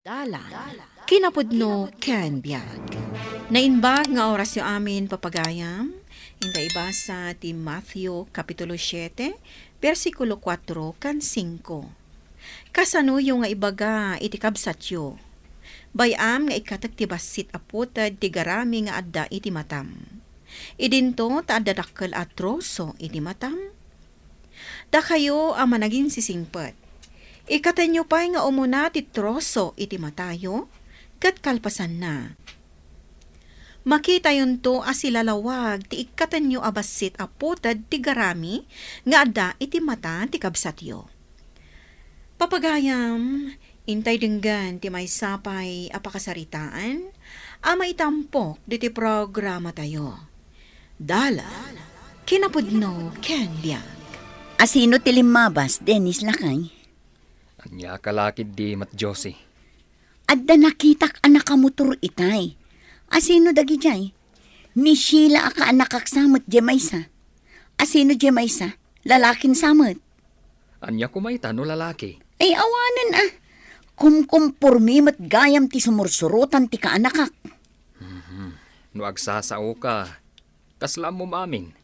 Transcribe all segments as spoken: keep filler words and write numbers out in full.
Dalan, kinapudno ken biag. Naimbag nga orasyo amin, papagayam. Inta ibasa ti Matthew, Kapitulo siete, bersikulo kuatro kan singko. Kasanoyo nga ibaga iti kabsatyo, "Bay-am nga ikkatek ti bassit a puted ti garami nga adda iti matam. Idinto ta adda dakkel a troso iti matam." Dakayo a managinsisingpet, ikkatenyo pay nga umuna ti troso iti matayo, ket kalpasanna, makitayonto a silalawag ti ikkatenyo a bassit a puted ti garami nga adda iti mata ti kabsatyo. Papagayam, intay denggen ti maysa pay a pakasaritaan a maitampok ditoy programatayo. Dalan, kinapudno ken biag. Asino ti limmabas, Dennis, lakay? Ania ka la ketdi, Mat Josie? Adda nakitak a nakamotor itay. Asino dagidiay? Ni Sheila a kaanakak sa met diay maysa. Asino diay maysa? Lalakin sa met. Ania koma ita no lalaki? Ay, awanen a. Kumkumpormi met gayam ti sumursurotan ti kaanakak. Mhm. No agsasaoka, kasla ammom amin.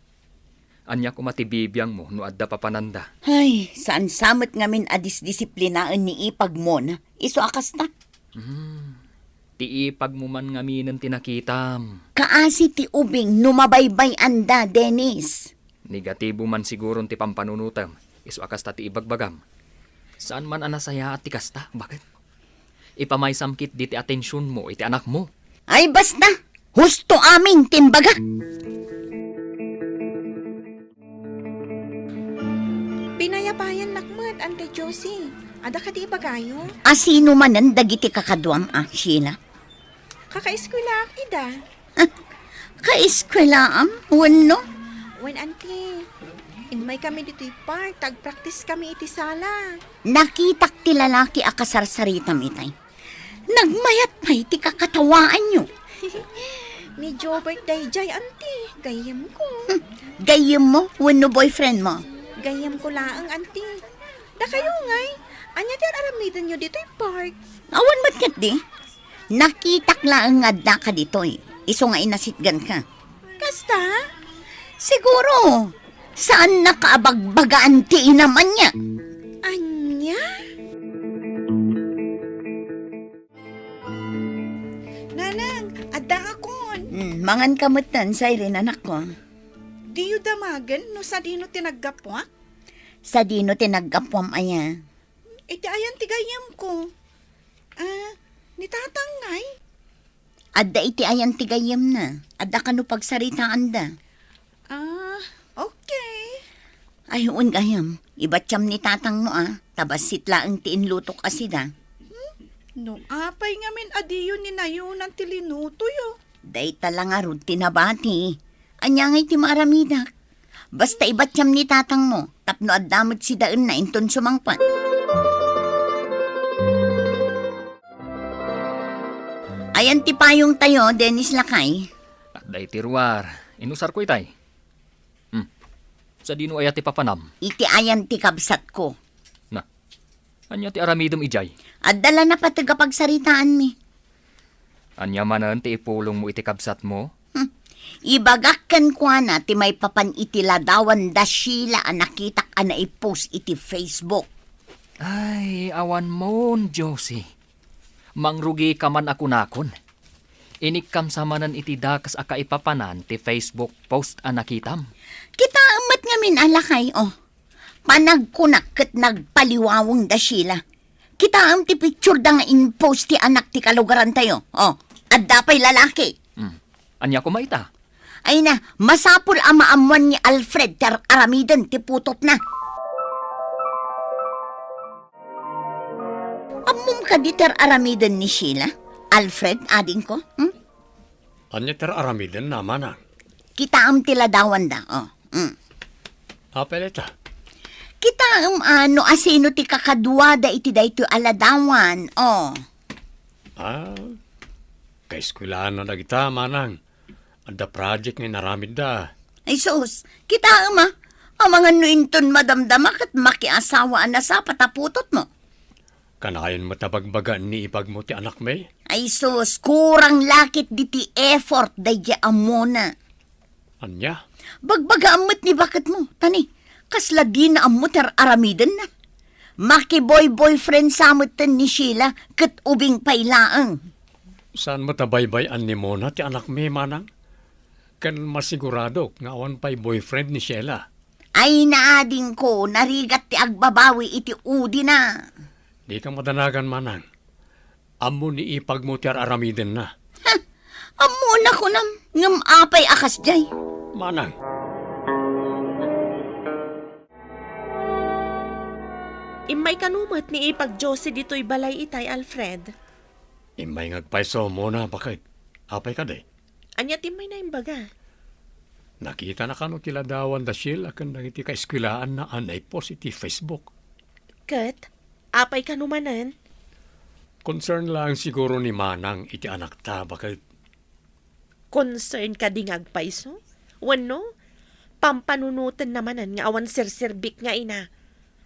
Ania koma ti bibiangmo no adda papananda? Ay, saan sa met ngamin a disdisiplinaen ni ipagmo na isu a kasta? Hmm. Ti ipagmo man ngaminen ti nakitam. Kaasi ti ubing no mabaybay-anda, Dennis. Negatibo man siguron ti pampanunotem, isu a kasta ti ibagbagam. Saan man a nasayaat ti kasta, baket? Ipamaysam ketdi ti atensionmo iti anakmo. Ay, basta! Husto amin ti imbaga! Pinayapayannak met, Ante Josie. Adda kadi ibagayo? Asino manen dagiti kakaduam a, Sheila? Kakaeskwelaak ida. Ah, kaeskwelaam? Wenno? Wen, Ante. Immaykami ditoy park, ta agpraktiskami iti sala. Nakitak ti lalaki a kasarsaritam itay. Nagmayat pay ti kakatawaanyo. Ni Jobert daydiay, Ante. Gayyemko. Hmm, gayyemmo wenno boyfriendmo? Gayyemko laeng, Ante. Dakayo ngay, ania ti ar-aramidenyo ditoy park? Awan met ketdi. Nakitak laeng nga addaka ditoy. Isu nga inasitganka. Kasta? Siguro, saannak a abagbagaan ti inam ania. Ania? Nanang, adda akon. Hmm, manganka metten, Siren, anakko. Diyo damagen no sadino ti naggapuak? Sadino ti naggapuam aya? Iti ayan ti gayyemko. Ah, ni Tatang ngay? Adda iti ayan ti gayyemna. Adda kano pagsaritaanda. Ah, okay. Ay, wen gayam, ibatiam ni Tatangmo a, ta bassit laeng ti inlutok a sida. Hmm? No apay ngamin a diyo ni nayonan ti linutoyo? Dayta la ngarud ti nabati. Ania ngay ti maaramidak? Basta ibatiam ni Tatangmo, tapno adda met sidaenna inton sumangpet. Ayan ti payongtayo, Dennis lakay. Adda iti ruar. Inusarko itay. Hmm. Sadino aya ti papanam? Iti ayan ti kabsatko. Na, ania ti aramidem idiay? Adda la napateg a pagsaritaanmi. Ania manen ti ipulongmo iti kabsatmo? Hmm. Ibagak kenkuana ti maipapan iti ladawan da Sheila a nakitak a naipost iti Facebook. Ay, awanmon, Josie. Mangrugika man a kunakon. Inikkam sa manen iti dakes a kaipapanan ti Facebook post a nakitam. Kitaem met ngamin a lakay, oh. Panagkunak ket nagpaliwaweng da Sheila. Kitaem ti picture da nga in-post ti anak ti kalugarantayo. Oh, adda pay lalaki. Hmm. Ania koma ita? Ay na, masapul a maammuan ni Alfred ti ar-aramiden ti putotna. Ammom kadi ti ar-aramiden ni Sheila? Alfred, adingko? Hmm? Ania ti ar-aramiden, Manang? Kitaem ti ladawanda, oh. Mm. Apay dayta? Kitaem a no asino ti kakaduada iti daytoy a ladawan, oh. Ah, kaeskuelaanna dagita, Manang. Adda project nga inaramidda. Ay sus, kitaem a. Amangan no inton madamdama ket makiasawa a nasapa ta putotmo. Kanayon met a bagbagaan ni ipagmo ti anakmi? Ay sus, kurang la ket diti effort daydi ammona. Ania? Bagbagaam met ni baketmo, ta ni, kasla dina ammo ti ar-aramidenna. Makiboy-boyfriend sa metten ni Sheila ket ubing pay laeng. Saan met a baybay-an ni Mona ti anakmi, manang? Ken masiguradok nga awan pay boyfriend ni Sheila. Ay, naadingko, narigat ti agbabawi iti udina. Dika madanagan, manang. Ammo ni ipagmo ti ar-aramidenna. Ha! Ammona kunam, ngem apay a kasdiay? Manang. Immay kano met ni ipag Josie ditoy balay itay, Alfred? Immay nga agpayso, Mona, baket. Apay kadi? Ania ti immay naimbaga? Nakitana kano ti ladawan da Sheila ken dagiti kaeskuelaanna a naipos iti Facebook. Ket, apay kano manen? Concern laeng siguro ni manang iti anakta, baket. Concern kadi nga agpayso? Wenno, pampanunotenna manen nga awan serserbik nga ina,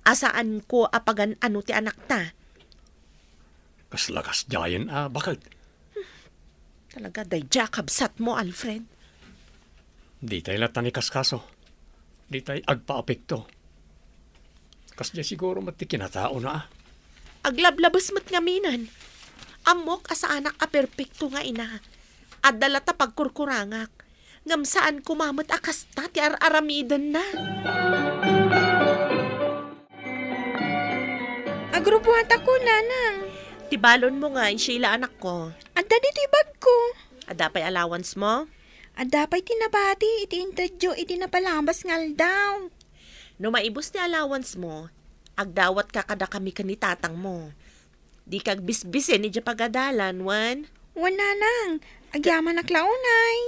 a saanko a pagan-ano ti anakta? Kasla kasdiayen a, baket. Talaga, daydiay a kabsatmo, Alfred. Ditay latta ni kaskaso. Ditay agpaapekto. Kasdiay siguro met ti kinataona, a. Aglablabes met ngaminen. Ammok a saanak a perpekto nga ina. Adda latta pagkurkurangak. Ngem saan koma met a kasta ti ar-aramidenna. Agrubuatako, nanang. Ti balonmo ngay, Sheila, anakko? Adda ditoy bagko. Adda pay allowance mo? Adda pay ti nabati iti interview idi napalabas nga aldaw. No maibus ti allowance mo, agdawatka kadakami ken ni tatangmo. Dika agbisbisen idiay pagadalan, wen? Wen, nanang. Agyamanak la unay.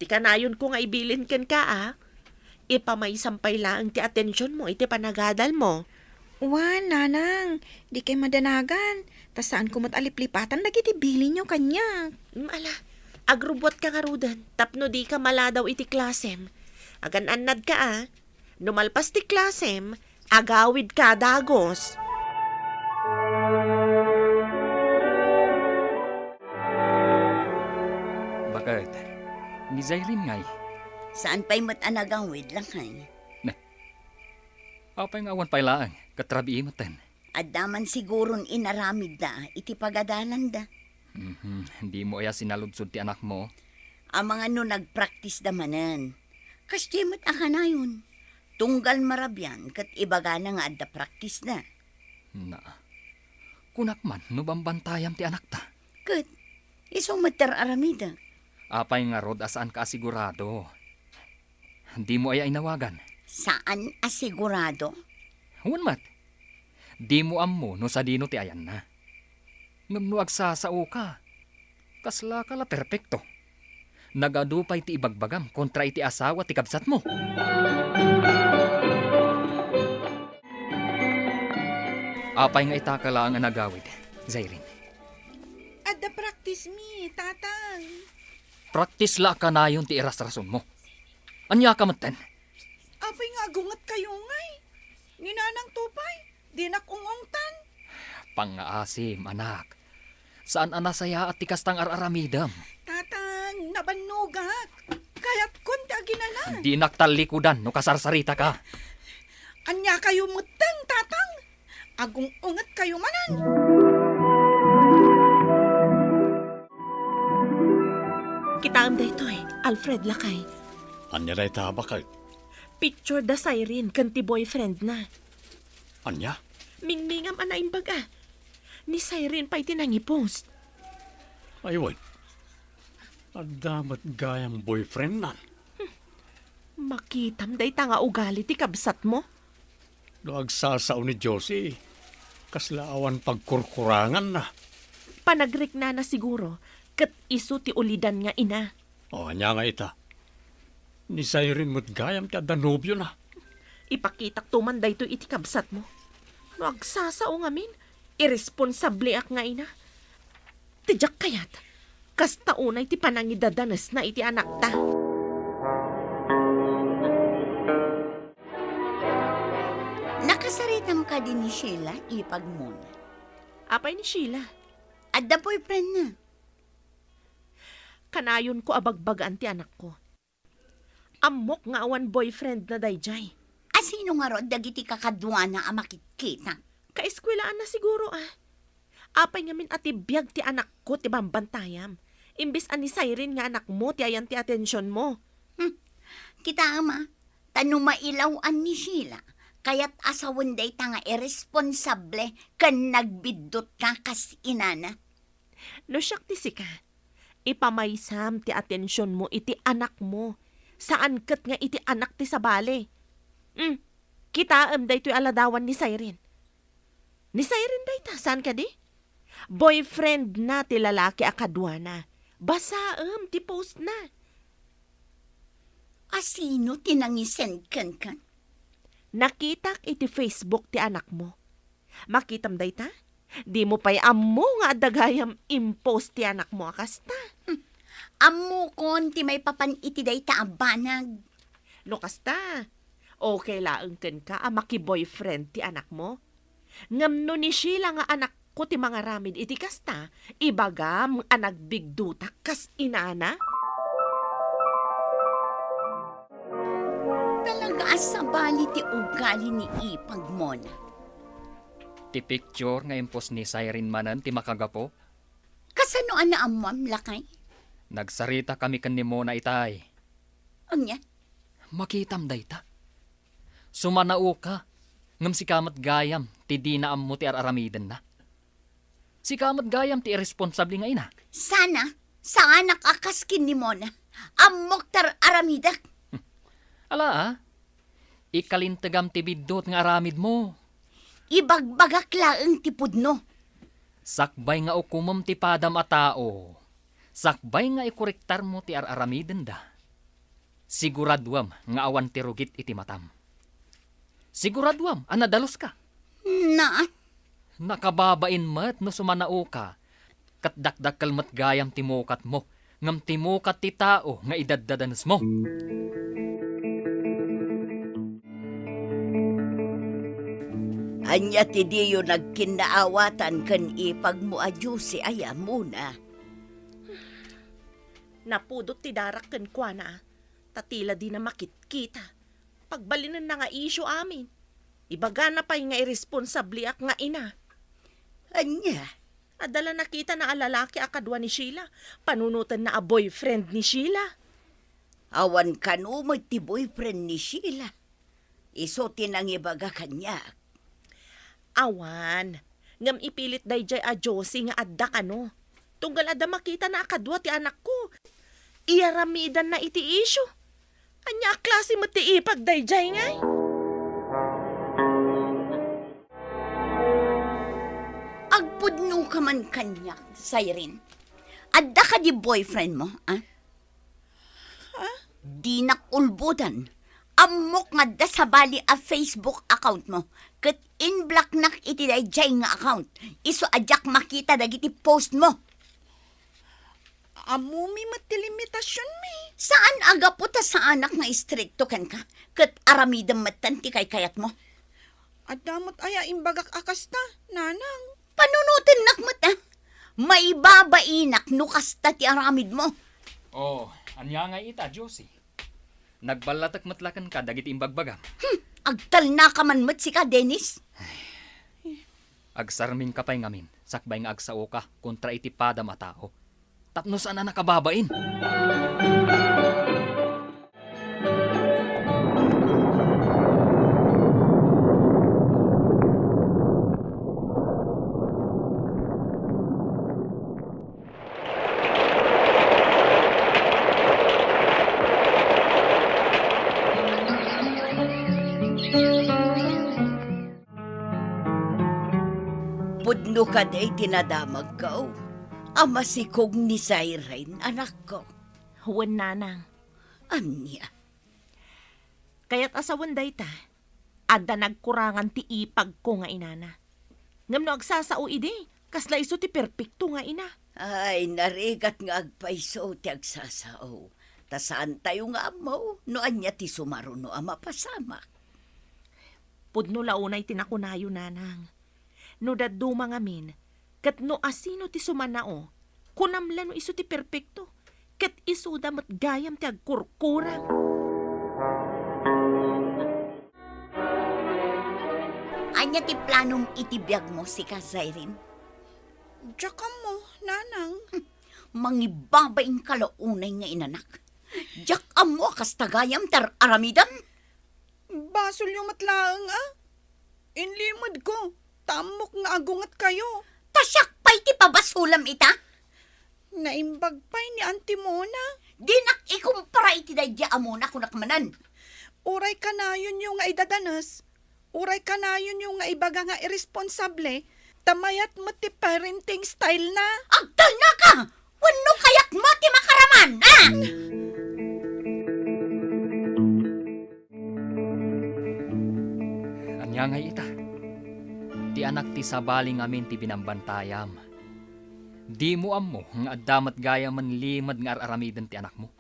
Ti kanayonko nga ibilin kenka, a, ipamaysam pay laeng ti atensionmo iti panagadalmo. Wen, nanang, dikay madanagan, ta saanko met a liplipatan dagiti bilinyo kaniak. Mm, ala, agrubuatka ngaruden tapno dika maladaw iti klasem. Agan-annadka, a. No malpas ti klasem, agawidka a dagus. Baket, ni Zairin ngay? Saan pay met a nagawid, lakay? Ne. Apay nga awan pay laeng, ket rabii metten. Adda man siguron inaramidda iti pagadalanda. Mhm. Dimo aya sinaludsod ti anakmo? Amangan no nagpraktisda manen. Kasdiay met a kanayon. Tunggal marabian ket ibagana nga adda praktisda. Na, kunak man no bambantayam ti anakta. Ket, isu met ti ar-aramidek. Apay ngarud a saanka a sigurado? Dimo aya inawagan? Saan a sigurado? Wen met. Dimo ammo no sadino ti ayanna. Ngem no agsasaoka, kaslaka la perpekto. Nagadu pay ti ibagbagam kontra iti asawa ti kabsatmo. Apay nga itaka laeng a nagawid, Zairin? Adda practice mi, Tatang. Practice la a kanayon ti irasrasonmo. Ania ka metten? Apay nga agungetkayo ngay? Ni Nanang Tupay, dinak ung-ungtan. Pangngaasim, anak. Saan a nasayaat ti kastang ar-aramidem. Tatang, nabannogak. Kayatkon ti aginana. Dinak tallikudan no kasarsaritaka. Ania kayo metten, Tatang? Agung-ungetkayo manen. Kitaem daytoy, Alfred, lakay. Ania dayta, baket? Picture da Siren ken ti boyfriend na. Ania? Mingmingam a naimbag a. Ni Siren pay ti nangipost. Ay, wen. Adda met gayam boyfriend nan. Makitam dayta nga ugali ti kabsatmo? No agsasao ni Josie, kasla awan pagkurkuranganna. Panagriknana siguro, ket isu ti ulidan nga ina. O, ania nga ita? Ni Siren met gayam ti adda nobiona. Ipakitak to man daytoy iti kabsatmo. No agsasao ngamin, irresponsableak nga ina. Ti diak kayat, kasta unay ti panangidadanesna iti anakta. Nakasaritam kadi ni Sheila, ipag Mona? Apay ni Sheila? Adda boyfriendna. Kanayonko a bagbagaan ti anakko. Ammok nga awan boyfriendna daydiay. A sino ngarud dagiti kakaduana a makitkita? Kaeskuelaanna siguro, ah. Apay ngamin a ti biag ti anakko ti bambantayam, imbes a ni Siren nga anakmo ti ayan ti atensionmo? Hmm. Kitaem, ah, ta no mailaw-an ni Sheila, kayat a sawen dayta nga irresponsable ken nagbiddutka kas inana. No siak ti sika, ipamaysam ti atensionmo iti anakmo, saan ket nga iti anak ti sabali. Hmm, kitaem daytoy a ladawan ni Siren. Ni Siren dayta, saan kadi? Boyfriendna ti lalaki a kaduana. Basaem ti postna. A sino ti nangisend kenka? Nakitak iti Facebook ti anakmo. Makitam dayta? Dimo pay ammo nga adda gayam impost ti anakmo a kasta. Hmm. Ammokon ti maipapan iti dayta a banag. No kasta, okay laeng kenka a makiboyfriend ti anakmo? Ngem no ni Sheila nga anakko ti mangaramid iti kasta, ibagam a nagbigdutak kas inana? Talaga a sabali ti ugali ni Ipag, Mona. Ti picture nga impost ni Siren manen ti makagapu? Kasano a naammoam, lakay? Nagsaritakami ken ni Mona itay. Ania? Makitam dayta. Sumanaoka, ngem sika met gayam ti dina ammo ti ar-aramidenna. Sika met gayam ti irresponsable nga ina. Sana, saanak a kas ken ni Mona. Ammok ti ar-aramidek. Ala, ah. Ikalintegam ti biddut nga aramidmo. Ibagbagak laeng ti pudno. Sakbay nga ukomem ti padam a tao, sakbay nga ikorektarmo ti ar-aramidenda, siguraduem nga awan ti rugit iti matam. Siguraduem a nadaluska. Na? Nakababain met no sumanaoka, ket dakdakkel met gayam ti mukatmo, ngem ti mukat ti tao nga idaddadanesmo. Ania ti diyo nagkinnaawatan ken ipagmo a Josie aya, Mona? Napudot ti darak kenkuana, ta tila dina makitkita. Pagbalinenna nga isyu amin. Ibagana pay nga irresponsableak nga ina. Ania? Adda la nakitana a lalaki a kadua ni Sheila. Panunotenna a boyfriend ni Sheila. Awan kano met ti boyfriend ni Sheila. Isu ti nangibaga kaniak. Awan. Ngem ipilit daydiay a Josie nga adda kano. Tunggal adda makitana a kadua ti anakko. Iyaramidanna iti isyu. Ania a klase met ti ipag daydiay ngay? Agpudnoka man kaniak, Siren. Adda kadi boyfriendmo, ah? Ha? Dinak ulbodan. Ammok nga adda sabali a Facebook accountmo, ket inblocknak iti daydiay nga account. Isu a diak makita dagiti postmo. Ammomi met ti limitasionmi. Saan a gapu ta saanak nga istrikto kenka, ket aramidem metten ti kaykayatmo. Adda met aya imbagak a kasta, nanang. Panunotennak met, ah. Maibabainak no kasta ti aramidmo. Oh, ania ngay ita, Josie? Nagballatek met la kenka dagiti imbagbagam. Hmm, agtalnaka man met sika, Dennis. Agsarmingka pay ngamin, sakbay nga agsaoka kontra iti padam a tao. Tapno saan a nakababain. Pudno kadi ti nadamagko a masikog ni Siren, anakko? Wen, nanang. Ania? Kayat a sawen dayta, adda nagkurangan ti ipagko nga inana. Ngem no agsasao idi, kasla isu ti perpekto nga ina. Ay, narigat nga agpayso ti agsasao. Ta saantayo nga ammo no ania ti sumaruno a mapasamak. Pudno la unay ti nakunayo, nanang. No dadduma ngamin, Ket no asino ti sumanao, kunam la no isu ti perpekto, ket isuda met gayam ti agkurkurang. Ania ti planom iti biagmo, sika, Zairin? Diak ammo, nanang. Mangibabain ka la unay nga inanak. Diak ammo a kasta gayam ti ar-aramidem. Basolyo met laeng a. Inlimedko, ta ammok nga agungetkayo. Ta siak pay ti pabasolem ita? Naimbag pay ni Auntie Mona. Dinak ikumpara iti daydiay a Mona, kunak manen. Uray kanayonyo nga idadanes, uray kanayonyo nga ibaga nga irresponsable, ta mayat met ti parenting style na. Agtalnaka! Wenno kayat mo ti makaraman, a? Ania ngay ita? Ti anak ti sabali ngamin ti binambantayam. Dimo ammo nga adda met gayamen limed nga ar-aramiden ti anakmo?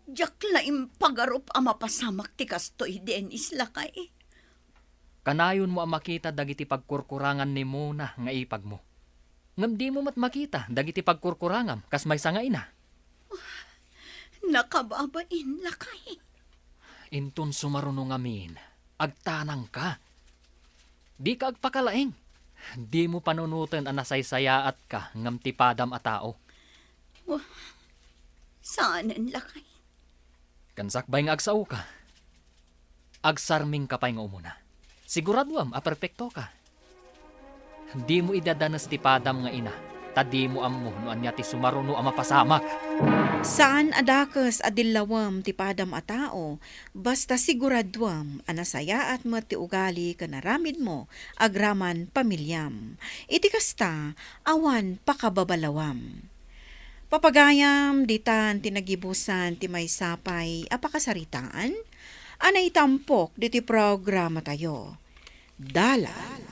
Diak la impagarup a mapasamak ti kastoy, Dennis, lakay. Kanayonmo a makita dagiti pagkurkurangan ni Mona nga ipagmo. Ngem dimo met makita dagiti pagkurkurangam kas maysa nga ina. Nakababain, lakay. Inton sumaruno ngamin, agtanangka. Dika agpakalaing. Dimo panunoten a nasaysayaatka ngem ti padam a tao. Wa-, saanen, lakay. Ken sakbay nga agsaoka, agsarmingka pay nga umuna. Siguraduam a perpektoka. Dimo idadanes ti padam nga ina, ta dimo ammo no ania ti sumaruno a mapasamak. Saan a dakes a dillawem ti padam a tao, basta siguraduam a nasayaat met ti ugali ken aramidmo agraman pamiliam. Iti kasta, awan pakababalawam. Papagayam, ditan ti nagibusan ti maysa pay a pakasaritaan a naitampok ditoy programatayo. Dalan,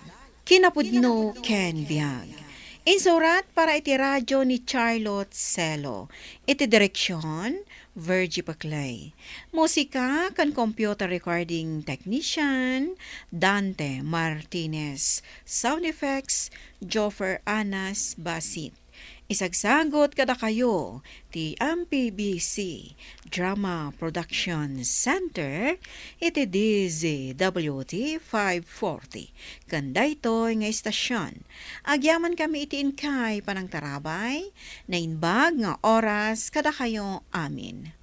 kinapudno ken biag. Insurat para iti radio ni Charlotte Celo. Iti direksion, Virgie Paclay. Musika ken computer recording technician, Dante Martinez. Sound effects, Joffer Anas Basit. Isagsagut kadakayo ti M P B C Drama Production Center iti D Z W T five forty. Ken daytoy nga istasion, agyamankami iti inkay panangtarabay, naimbag nga oras kadakayo amin.